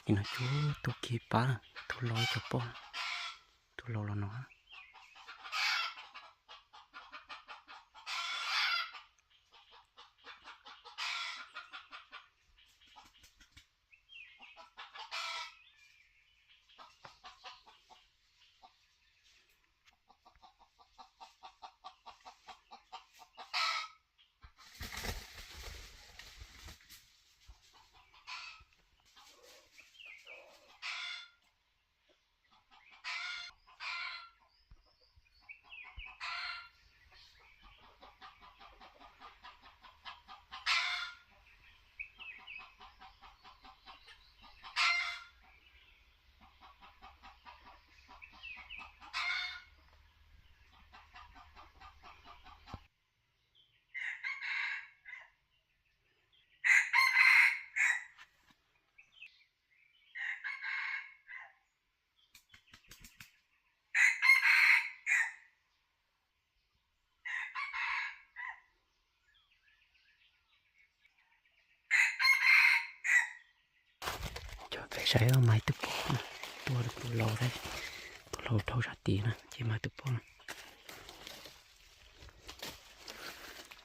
ກິນນະ ໂອ້ ໂຕເກປາ ໂຕລອຍກະປອນ ໂຕລອຍລະເນາະ. ຈອດໄຟໃສ່ເອົາໄມ້ຕຸໂປ້ນະ ຕົວ ຕົວລາວໄດ້ ຕົວລາວເທົ່າຊາຕີນະ ເຈະມາຕຸໂປ້ນະ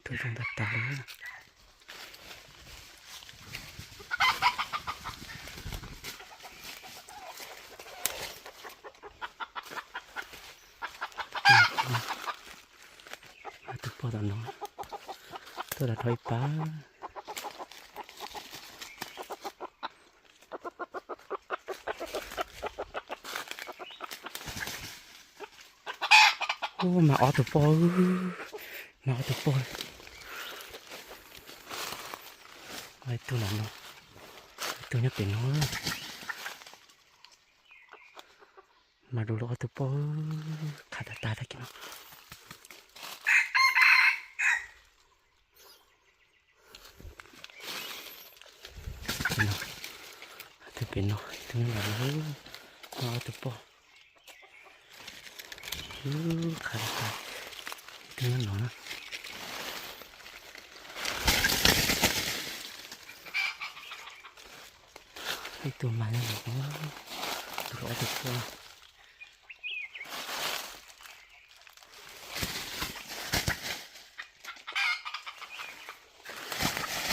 ຕົວລົງຕາຕາເລີຍນະ. ມາຕຸໂປ້ຕານ້ອຍ ຕົວລະຖອຍປາ. ໂອ້ ມາເອົາໂຕໂປ້ ມາເອົາໂຕໂປ້ ໄວ້ໂຕນັ້ນເນາະ ໂຕນີ້ເປັນເນາະ ມາດູໂລ ເອົາໂຕໂປ້ ຂາດຕາຕາໄດ້ກິນເນາະ. ເນາະ ຖືເປັນເນາະ ຖືເປັນເນາະ ເອີ ເອົາໂຕໂປ້ ເອີ ຂາດຕາ ຖືເນາະ ເນາະ ໃຫ້ໂຕມາແລ້ວເນາະ ໂຕເອົາໂຕໂປ້.